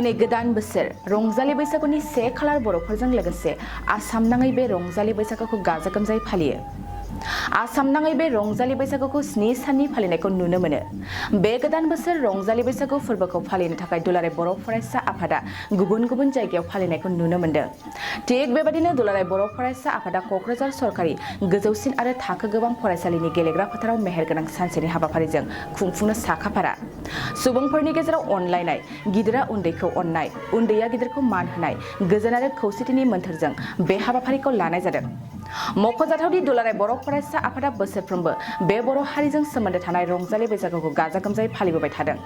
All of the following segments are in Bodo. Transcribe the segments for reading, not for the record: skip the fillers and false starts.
दिनै गोदान बोसोर रंजालि बैसागुनि 1 खालार बर'फोरजों लोगोसे आसाम नाङै बे रंजालि बैसागुखौ गाजा गोमजायै फालियो। आसाम नाङै बे रंजालि बैसागुखौ 7 साननि फालिनायखौ नुनो मोनो। बे गोदान बोसोर रंजालि बैसागु फोरबोखौ फालिनो थाखाय दुलाराय बर' फरायसा आफादा गुबुन गुबुन जायगायाव फालिनायखौ नुनो मोनदों। थिग बेबायदिनो दुलाराय बर' फरायसा आफादा क'क्राझार सरकारि गोजौसिन आरो थाखो गोबां फरायसालिनि गेलेग्रा फोथाराव मेहेरगोनां सानसेनि हाबाफारिजों खुंफुंनो साखाफारा। सुबुंफोरनि गेजेराव अनलायनाय, गिदिरा उन्दैखौ अननाय, उन्दैया गिदिरखौ मान होनाय, गोजोन आरो खौसेथिनि मोन्थोरजों बे हाबाफारिखौ लानाय जादों। मख'जाथावदि दुलाराय बर' फरायसा आफादा बोसोरफ्रोमबो बे बर' हारिजों सोमोन्दो थानाय रंजालि बैसागुखौ गाजा गोमजायै फालिबोबाय थादों।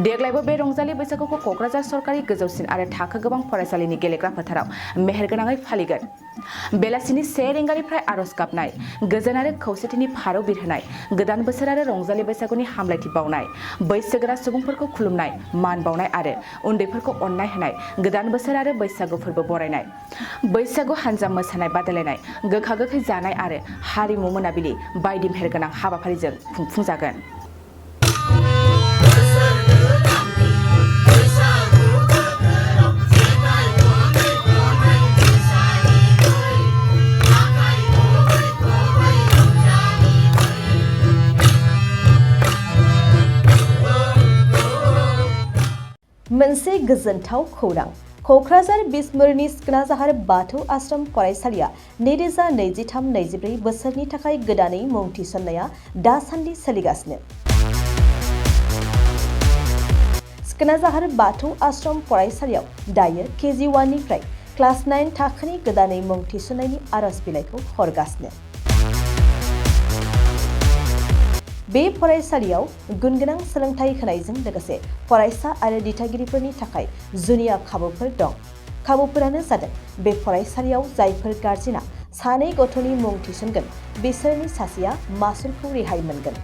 देग्लायबो बे रंजालि बैसागुखौ क'क्राझार सरकारि गोजौसिन आरो थाखो गोबां फरायसालिनि गेलेग्रा फोथाराव मेहेरगोनाङै फालिगोन। बेलासिनि 1 रिंगानिफ्राय आर'ज गाबनाय, गोजोन आरो खौसेथिनि फारौ बिरहोनाय, गोदान बोसोर आरो रंजालि बैसागुनि हामलायथि बावनाय, बैसोगोरा सुबुंफोरखौ खुलुमनाय, मान बावनाय आरो उन्दैफोरखौ अननाय होनाय, गोदान बोसोर आरो बैसागु फोरबो बरायनाय, बैसागु हान्जा मोसानाय बादायलायनाय, गोखा गोखै जानाय आरो हारिमु मोनाबिलि बायदि मेहेरगोनां हाबाफारिजों खुंफुंजागोन। मोनसे गोजोनथाव खौरां। क'क्राझार बिसमुरिनि सिखोनाजाहार बाथौ आश्रम फरायसालिया 2023-24 बोसोरनि थाखाय गोदानै मुं थिसननाया दासान्दि सोलिगासिनो। सिखोनाजाहार बाथौ आश्रम फरायसालियाव दायो KG 1 निफ्राय क्लास 9 थाखोनि गोदानै मुं थिसननायनि आर'ज बिलाइखौ हरगासिनो। बे फरायसालियाव गुनगोनां सोलोंथाइ होनायजों लोगोसे फरायसा आरो दिथागिरिफोरनि थाखाय जुनिया खाबुफोर दं। खाबुफोरानो जादों बे फरायसालियाव जायफोर गार्जेना 2 गथ'नि मुं थिसनगोन बिसोरनि सासेया मासुलखौ रेहाय मोनगोन।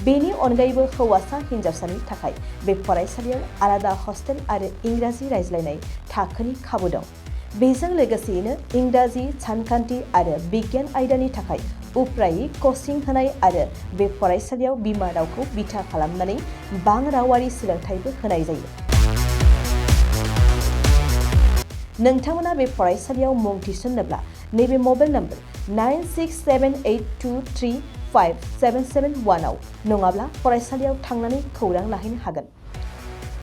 बेनि अनगायैबो हौवासा हिन्जावसानि थाखाय बे फरायसालियाव आलादा हस्टेल आरो इंराजि रायज्लायनाय थाखोनि खाबु दं। बेजों लोगोसेयैनो इंराजि, सानखान्थि आरो बिगियान आयदानि थाखाय उफ्रायै कचिं होनाय आरो बे फरायसालियाव बिमा रावखौ बिथा खालामनानै बां रावारि सोलोंथाइबो होनाय जायो। नोंथांमोना बे फरायसालियाव मुं थिसन्नोब्ला नैबे मबाइल नम्बर 9678235771 आव नङाब्ला फरायसालियाव थांनानै खौरां लाहैनो हागोन।